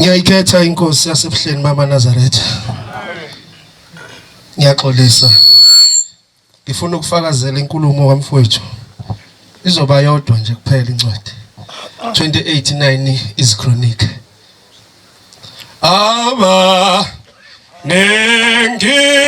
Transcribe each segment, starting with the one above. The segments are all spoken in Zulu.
Ngiyayikhetha inkosi yasebuhleni mama Nazaretha. Ngiyaxolisa. Ngifuna ukufakazela inkulumo kamfowethu. Izoba yodwa nje kuphela incwadi. 28:9 is chronic. Aba nengi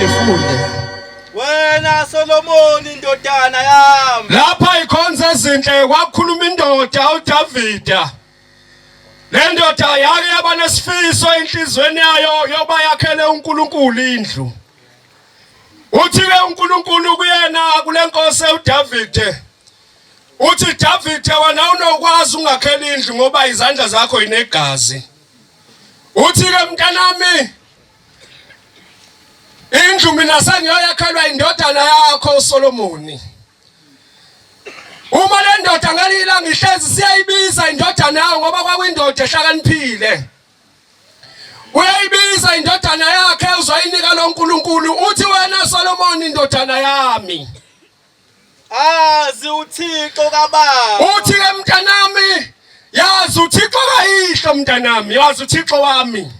Ifunde. Wena Solomoni ndodana yami. Lapha ikhonza ezinhle kwakhuluma indoda uDavida. Le ndoda yake yaba nesifiso enhlizweni yayo yoba yakhele uNkulunkulu indlu. Uthi-ke uNkulunkulu kuyena kule nkosi uDavide uthi Davide wena unokwazi ungakhela indlu ngoba izandla zakho inegazi. Uthi-ke mntanami indlu mina sengiyoyakhelwa indodana yakho uSolomoni. Uma le ndoda ngelinye ilanga ihlezi siyayibiza indodana yayo ngoba kwakuyindoda ehlakaniphile. Uyayibiza indodana yakhe uzoyinika lo nkulunkulu uthi wena Solomon indodana yami. Azi uThixo kababa. Uthi ke mntanami yazi uThixo kayihlo mntanami yazi uThixo wami.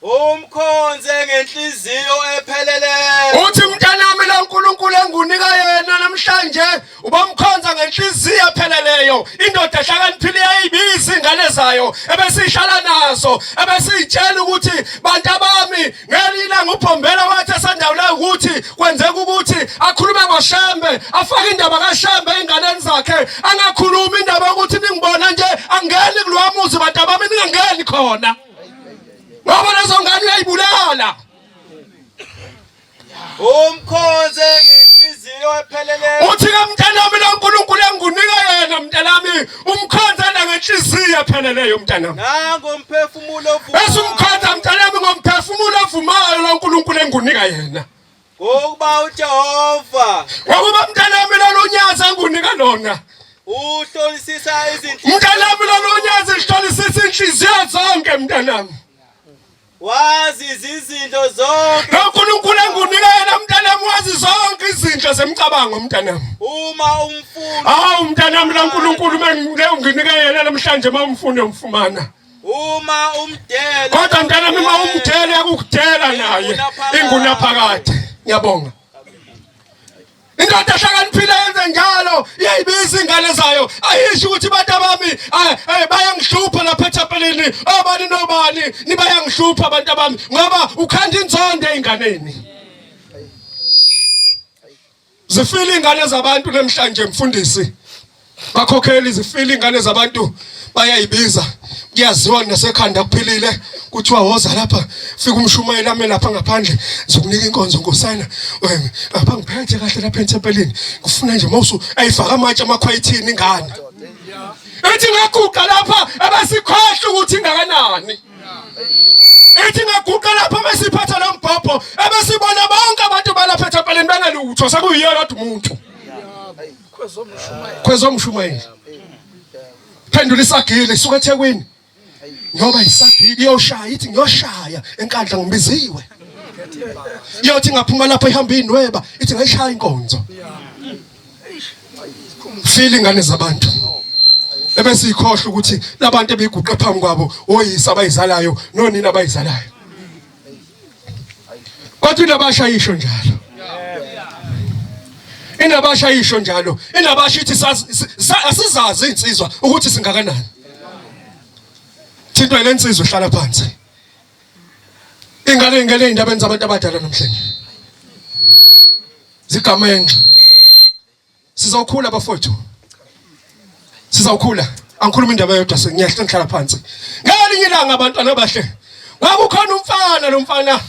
Umkhonze ngenhliziyo epheleleyo. Uthi mntanami la uNkulunkulu engunika yena namhlanje ubamkhonza ngenhliziyo epheleleyo. Indoda ehlakaniphile iyayibiza ingane zayo ebesihlala nazo ebesiyitshela ukuthi bantu abami ngelinye ilanga uBhombela wathi esandawula ukuthi kwenzeka ukuthi akhulume ngoShembe afake indaba kaShembe enganeni zakhe angakhulumi indaba yokuthi ningibona nje angeni kulowa muzi bantu abami ningangeni khona. Ngoba lezo ngane uyayibulala. Umkhonze ngenhliziyo epheleleyo. Uthi ke mntanami lo uNkulunkulu engunika yena. yena mntanami umkhonza nangenhliziyo epheleleyo mntanami. Nangomphefumulo ovumayo. Bese umkhonza mntanami ngomphefumulo ovumayo lo uNkulunkulu engunika yena. Ngokuba uJehova Ngokuba mntanami lolu nyazi engunika lona. uhlolisisa izinhliziyo Mntanami lolu nyazi lihlolisisa inhliziyo zonke mntanami. wazi izinto zonke NoNkulunkulu engunika yena mntanami wazi zonke izinto zemicabango mntanami. uma umfuna Hawu mntanami la uNkulunkulu menginika yena namhlanje mawumfuna umfumana. uma umdela Kodwa mntanami uma umdela yakukudela naye ingunaphakade. Ngiyabonga. Indoda ehlakaniphile yenze njalo iyayibiza ingane zayo ayisho ukuthi bantu abami bayangihlupha lapha ethempelini obani nobani nibayangihlupha abantu abami ngoba ukhanda inzondo einganeni zifile ingane zabantu namhlanje mfundisi Bakhokheli zifile ingane zabantu bayayibiza kuyaziwa nasekhanda kuphilile kuthiwa woza lapha fika umshumayeli ame lapha ngaphandle zokunika inkonzo nkosana apha ngiphethe kahle lapha ethempelini ngifuna nje mawusu ayifaka amatshe amakhwayithini ingane ethi ngaguqa lapha abasikhohle ukuthi ingakanani ethi ngaguqa lapha besiphatha lo mbhobho ebesibona bonke abantu balapha ethempelini bengelutho sekuyiyona kodwa umuntu Kwezomshumayeli. Phendula isagile isuka eThekwini. Ngoba isagile iyoshaya ithi ngiyoshaya enkandla ngibiziwe. Iyothi ngaphuma lapho ihamba inweba ithi ngayishaya inkonzo. Feel ingane zabantu. Ebesiyikhohle ukuthi labantu ebiguqe phambi kwabo oyise abayizalayo nonina abayizalayo. Kodwa indaba ayisho njalo. Indaba ayisho njalo. Indaba ithi asizazi insizwa ukuthi singakanani. Thintwa le nsizwa ihlala phansi. Ingane ingene ezindabeni zabantu abadala namhlanje. Zigamenxe. Sizawukhula bafowethu. Sizawukhula. Angikhuluma indaba eyodwa sengiyahla ngihlala phansi. Ngelinye ilanga abantwana abahle. Kwakukhona umfana lo mfana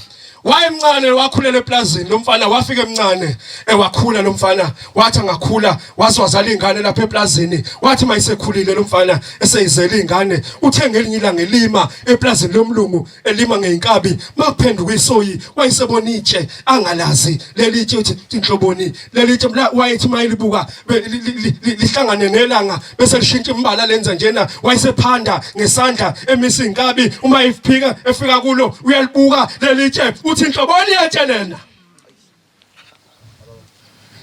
wayemncane wakhulela eplazini lo mfana wafika emncane ewakhula lo mfana wathi angakhula waze wazala ingane lapha eplazini wathi mayisekhulile lo mfana eseyizele ingane uthe ngelinye ilanga elima eplazini lomlungu elima ngeyinkabi makuphenduka isoyi wayesebona itshe angalazi leli tshe uthi inhloboni leli tshe wayethi mayilibuka lihlangane nelanga bese lishintsha imbala lenza njena wayesephanda ngesandla emisa inkabi uma iphika efika kulo uyalibuka leli tshe uthi inhloboni yetshe lena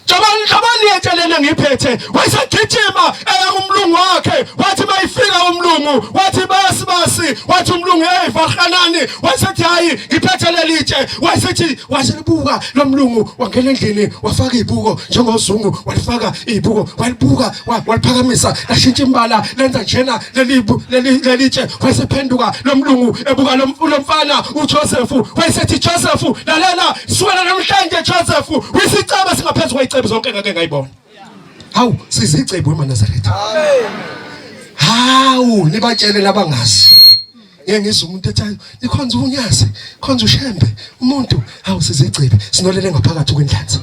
Jabani jabani yetshelene ngiphethe wayesegijima eya kumlungu wakhe wathi mayifika umlungu wathi basi basi wathi umlungu hey farhanani wayesethi hayi ngiphethe lelitshe wayesethi waselibuka lo mlungu wangena endlini wafaka izibuko njengozungu walifaka izibuko walibuka waliphakamisa lashintsha imbala lenza njena leli lelitshe wayesephenduka lo mlungu ebuka lo mfana uJoseph wayesethi Joseph lalela sukela namhlanje Joseph uyisicaba singaphezulu kweyicebo zonke engake ngayibona hawu sizicebo emaNazaretha hawu nibatshele labangazi ngeke ngizwe umuntu ethi nikhonza unyazi khonza ushembe umuntu hawu sizicebe sinolele ngaphakathi kwendlanza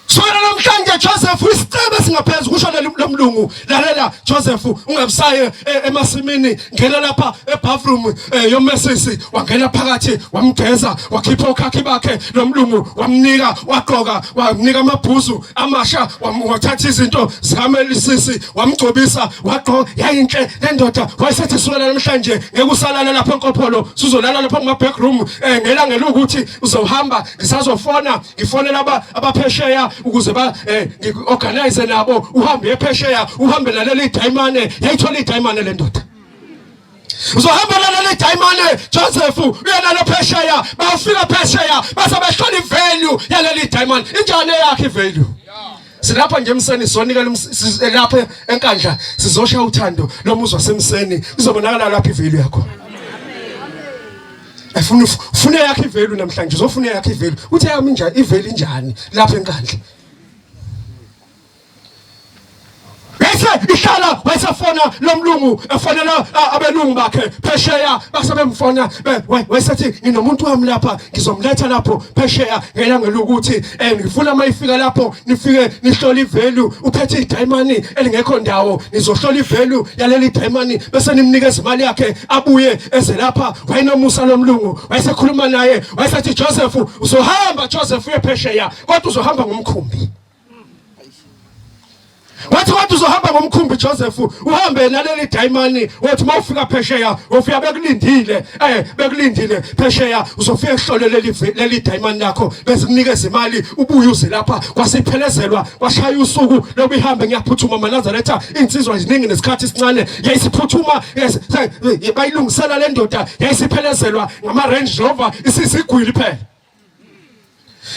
Sukela namhlanje Joseph isicebe singaphezu kusho lomlungu lalela Joseph ungabusaye e, emasimini ngena lapha ebathroom e, yomesisi wangena phakathi wamgeza wakhipha okhakhi bakhe lomlungu wamnika wagqoka wamnika amabhuzu amasha wathatha izinto zikamelisisi wamgcobisa wagqoka yayinhle le ndoda wayesethi sukela namhlanje ngeke usalala lapha enkopholo suzolala lapha kuma back room eh, ngelanga elukuthi uzohamba ngisazofona ngifonela aba abaphesheya ukuze ba eh, ngiorganize nabo uhambe ephesheya uhambe naleli dayimane yayithola idayimane le ndoda uzohamba naleli dayimane Joseph uya nalo phesheya bawufika phesheya base behlola ivalue yaleli dayimane injani eyakhe ivalue silapha nje emseni sizonikela lapha enkandla sizoshaya uthando lomuzwa semseni izobonakala lapha ivalue yakho Afuna ufuna yakhe ivalue namhlanje uzofuna yakhe ivalue uthi yami injani ivalue injani lapha enkandla Bese Wayese ihlala wayesefona lomlungu efonela abelungu bakhe phesheya base bemfona wayesethi nginomuntu wami lapha ngizomletha lapho phesheya ngelanga lokuthi eh ngifuna mayifika lapho nifike nihlole ivalue uphethe idayimani elingekho ndawo nizohlola ivalue yaleli dayimani bese nimnikeza imali yakhe abuye eze lapha wayenomusa lomlungu wayesekhuluma naye wayesethi Joseph uzohamba Joseph uye phesheya kodwa uzohamba ngomkhumbi Wathi kodwa uzohamba ngomkhumbi Joseph uhambe naleli dayimani wathi mawufika phesheya ufika bekulindile eh bekulindile phesheya uzofika ehlole leli leli dayimani lakho bese kunikeza imali ubuye uze lapha kwasiphelezelwa kwashaya usuku lobu ihambe ngiyaphuthuma manazaretha insizwa iziningi nesikhathi esincane yayisiphuthuma bayilungisela le ndoda yayisiphelezelwa ngama Range Rover isizigwili phela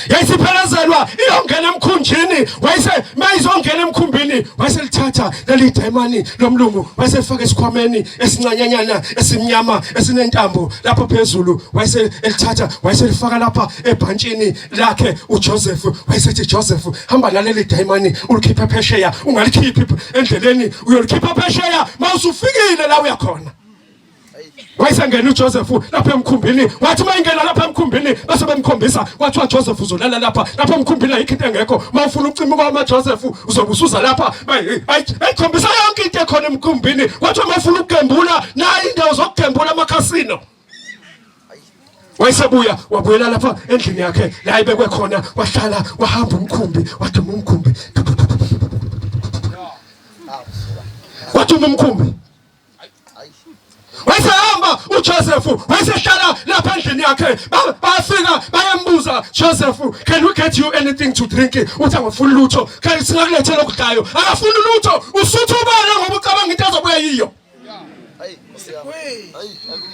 yayisiphelezelwa iyongena emkhunjini wayese mayizongena emkhumbini wayeselithatha leli dayimani lomlungu wayeselifaka esikhwameni esincanyanyana esimnyama esinentambo lapha phezulu wayeselithatha wayeselifaka lapha ebhantshini lakhe uJoseph wayesethi Joseph hamba naleli dayimani ulikhiphe phesheya ungalikhiphi endleleni uyolikhipha phesheya mawusufikile la uyakhona Wayesengena uJoseph lapha emkhumbini wathi uma ingena lapha emkhumbini base bemkhombisa kwathiwa Joseph uzolala lapha lapha emkhumbini ayikho into engekho uma ufuna ucima kwama Joseph uzobe usuza lapha bayikhombisa yonke into ekhona emkhumbini kwathiwa uma ufuna ukugembula nayi indawo zokugembula amakhasino wayesebuya wabuyela lapha endlini yakhe la ibekwe khona wahlala wahamba umkhumbi waduma umkhumbi waduma umkhumbi Wayesehamba uJoseph wayesehlala lapha endlini yakhe bafika bayambuza Joseph can we get you anything to drink uthi angifuni lutho can singakulethela okudlayo akafuni lutho usutha ubala ngoba ucabanga into azobuya yiyo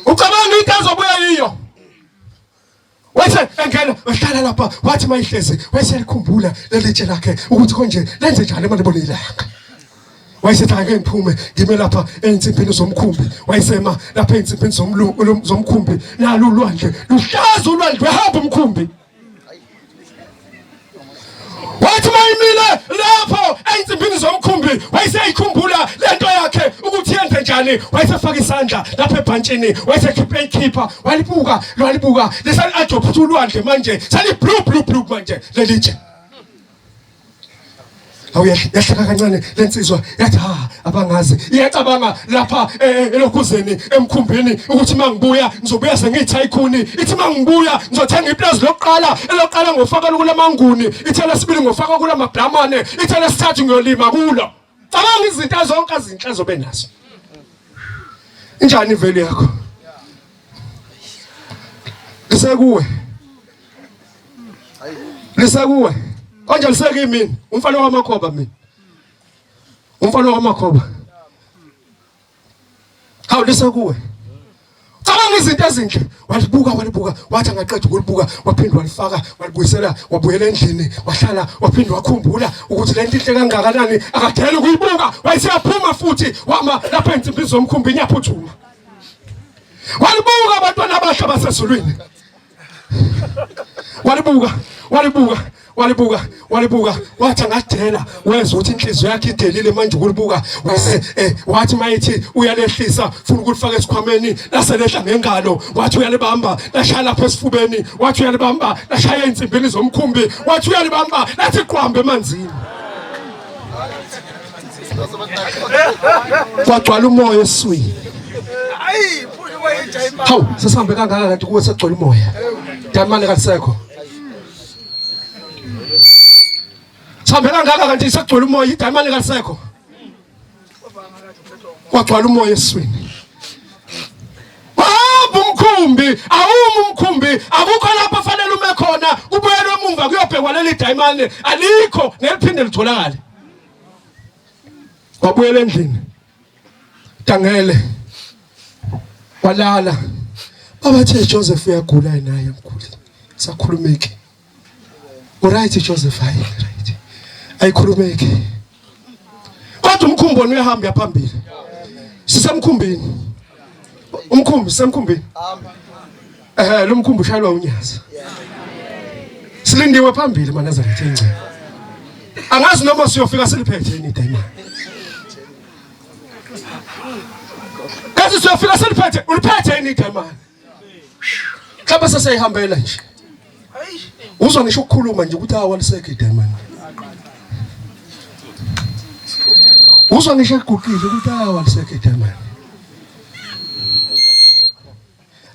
ucabanga into azobuya yiyo Wathi engena wahlala lapha wathi mayihlezi wayeselikhumbula leli tshe lakhe ukuthi konje lenze njani uma libona ilanga. Wayesethi ake ngiphume ngime lapha ezinsimbini zomkhumbi wayesema lapha ezinsimbini zomkhumbi nalo ulwandle luhlaza ulwandle wahamba umkhumbi. Wathi mayimile lapho einsimbini zomkhumbi wayeseyikhumbula lento yakhe ukuthi yenze njani wayesefaka isandla lapha ebhantshini wayesekhipha ikhipha walibuka lwalibuka lesali adopt ulwandle manje sali blue blue blue manje lelitshe Awu yahleka kancane lensizwa yathi ha abangazi iyacabanga lapha eh, eh, elokhuzeni emkhumbini ukuthi mangibuya ngizobuya sengiyi-tycoon ithi mangibuya ngizothenga iplazi lokuqala elokuqala ngofaka kulamanguni ithe lesibili ngofaka kulamabramane ithe lesithathu ngiyolima kulo cabanga izinto zonke azinhle azobe nazo injani ivelu yakho lisekuwe lisekuwe konje lisekimi umfana wamakhoba mina umfana wamakhoba hawu lisekuwe cabanga izinto ezinhle walibuka walibuka wathi angaqeda ukulibuka waphinde walifaka walibuyisela wabuyela endlini wahlala waphinde wakhumbula ukuthi le nto inhle kangakanani akadela ukuyibuka wayeseyaphuma futhi wama lapha ensimbi zomkhumbi inyaphuthuma walibuka abantwana abahle basezulwini walibuka walibuka walibuka walibuka wathi angadela wezwa ukuthi inhliziyo yakhe idelile manje ukulibuka wase eh, wathi mayithi uyalehlisa funa ukulifaka esikhwameni laselehla ngengalo wathi uyalibamba lashaya lapha esifubeni wathi uyalibamba lashaya ezinsimbini zomkhumbi wathi uyalibamba lathi qwambe emanzini kwagcwala umoya eswini hawu sesihambe kangaka kanti kuwe sekugcwele umoya damane kalisekho sihambe kangaka kanti sekugcwele umoya idayimane kalisekho kwagcwala umoya eswini wahamba umkhumbi awumi umkhumbi akukho lapho fanele ume khona kubuyelwe emuva kuyobhekwa leli dayimane alikho ngeliphinde litholakale wabuyela endlini dangele walala babathe Joseph uyagula naye mkhulu sakhulumeki Uright Joseph hayi right ayikhulumeki kodwa umkhumbi wona uyahamba uyaphambili sisemkhumbini umkhumbi sisemkhumbini eh lo mkhumbi ushayelwa unyazi silindiwe phambili manazaretha ingcebo angazi noma siyofika siliphethe yini idayimani. Yazi siyofika siliphethe, uliphethe yini idayimani? Mhlawumbe seseyihambela nje. Uzwa ngisho ukukhuluma nje ukuthi awu alisekho idayimani. Uzwa ngisho eguqile ukuthi awu alisekho idayimani.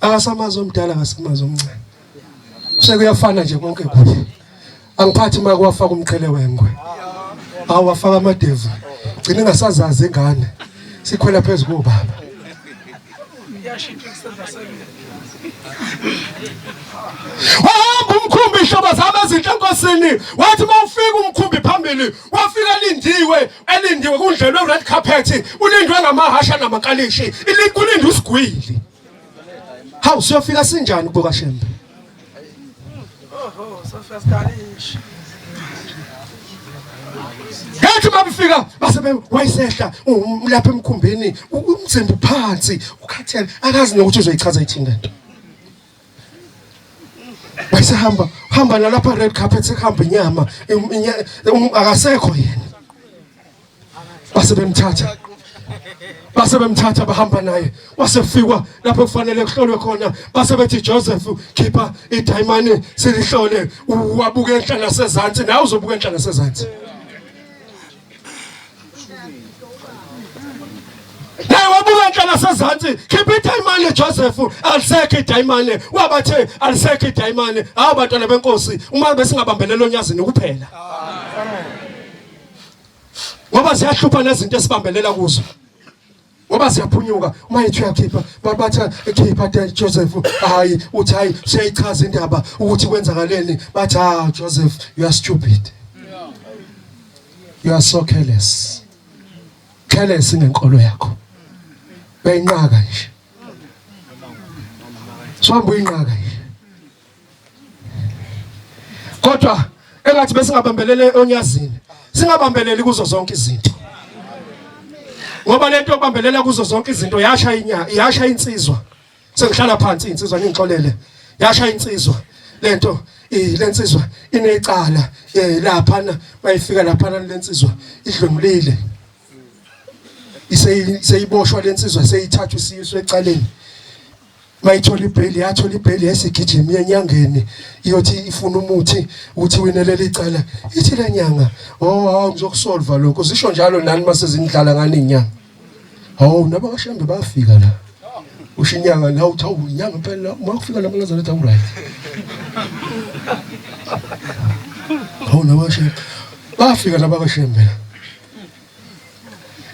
Akasamazi omdala akasamazi omncane. Sekuyafana nje konke kuye. Angiphathi uma kuwafaka umqhele wengwe. Awu wafaka amadevu. Gcina ingasazazi ingane. Sikhwela phezu kobaba. Wahamba umkhumbi ihlobo zami ezinhle enkosini. Wathi uma ufika umkhumbi phambili, wafika lindiwe, elindiwe kundlelwe red carpet, ulindwe ngamahasha namakalishi. Kulindwe usigwili. Hawu siyofika sinjani kubo kaShembe? Oho, sofika sikalishi. Ngathi mabifika base wayisehla lapha emkhumbini umzimba uphansi ukhathele akazi nokuthi uzoyichaza ithini lento. Wayesehamba hamba nalapha red carpet sekuhamba inyama akasekho yena. Base bemthatha base bemthatha bahamba naye wasefikwa lapho kufanele kuhlolwe khona base bethi Joseph khipha idayimani silihlole wabuka enhla nasezantsi nawe uzobuka enhla nasezantsi naye wabuka enhla nasezantsi khipha idayimani Joseph alisekho idayimani wabathe alisekho idayimani hawu bantwana benkosi uma besingabambelela onyazini kuphela ngoba ziyahlupha nezinto esibambelela kuzo ngoba siyaphunyuka uma ethi uyakhipha babatha ekhipha de Joseph hayi uthi hayi useyichaza indaba ukuthi kwenzakaleni bathi ah Joseph you are stupid you are so careless careless ngenkolo yakho uyayinqaka nje sohamba uyinqaka nje Kodwa engathi besingabambelele onyazini, singabambeleli kuzo zonke izinto. Ngoba lento yokubambelela kuzo zonke izinto yasha inya, yasha insizwa. Sengihlala phansi insizwa ningixolele. Yasha insizwa lento lensizwa inecala laphana bayifika laphana lensizwa idlwengulile. Iseyiboshwa lensizwa seyithathwa isiyiswe ecaleni. Mayithola ibheli yathola ibheli yasigijima enyangeni iyothi ifuna umuthi ukuthi winelele icala ithi le nyanga oh hawu ngizokusolva lokho zisho njalo nani mase zinidlala ngani inyanga hawu nabakashembe bayafika la usho inyanga la uthi hawu inyanga impela uma kufika la manazaretha u right hawu nabakashembe bafika nabakashembe la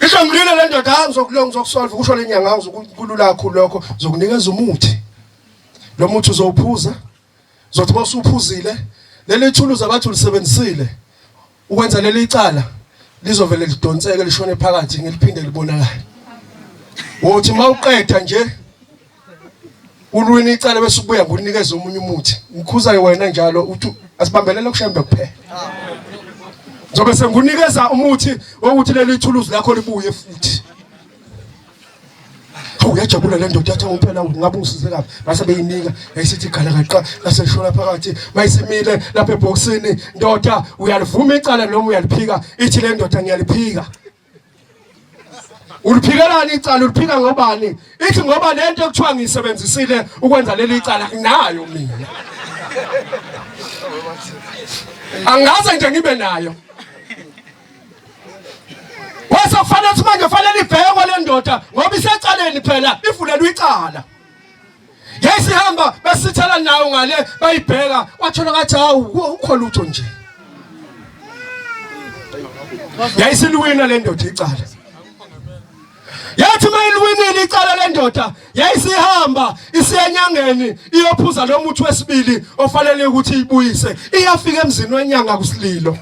Isho ngilile le ndoda hayi ngizokulonga ngizokusolve kusho le nyanga ngizokulula kakhulu lokho ngizokunikeza umuthi. Lo muthi uzowuphuza uzothi uma usuphuzile leli thuluzi abathi ulisebenzisile ukwenza leli icala lizovele lidonseke lishone phakathi ngeliphinde libonakale. Wothi mawuqeda nje ulwini icala bese ubuya ngokunikeza omunye umuthi ngikhuza wena njalo uthi asibambelele kushembe kuphela ngizobe sengunikeza umuthi wokuthi leli thuluzi lakho libuye futhi Hawu yajabula le ndoda yathi ngempela ngabe ungisize kabi base beyinika yayisithi gala kaqa laseshona phakathi mayisimile lapha ebhokisini ndoda uyalivuma icala noma uyaliphika ithi le ndoda ngiyaliphika Uliphikelani icala uliphika ngobani? Ithi ngoba lento ekuthiwa ngiyisebenzisile ukwenza leli icala nginayo mina. Angaze nje ngibe nayo. Wase kufanele ukuthi manje fanele ibhekwe le ndoda ngoba isecaleni phela ivulelwe icala. Yayisihamba besithela nawo ngale bayibheka kwathola kathi hawu ukho lutho nje. Yayisiluwina le ndoda icala. Yathi mayilwinile icala le ndoda yayisihamba isiya enyangeni iyophuza lo muthi wesibili ofanele ukuthi ibuyise. Iyafika emzini wenyanga kusililo.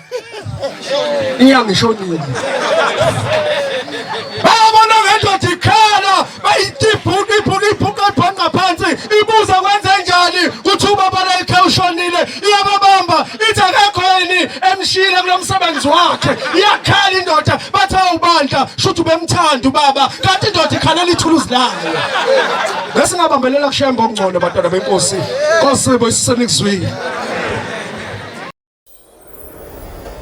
Inyanga ishonile. Babona ngendoda ikhala bayitibhuka ibhuka ibhuka ibhanqa phansi ibuza kwenze njani kuthi ubaba layikhe ushonile iyababamba ithi akekho yini emshiyile kulo msebenzi wakhe iyakhala indoda bathi awubandla shuthi ubemthanda ubaba kanti indoda ikhalela ithuluzi layo besingabambelela kushemba okungcono bantwana benkosi nkosi bo isisenikuzwile.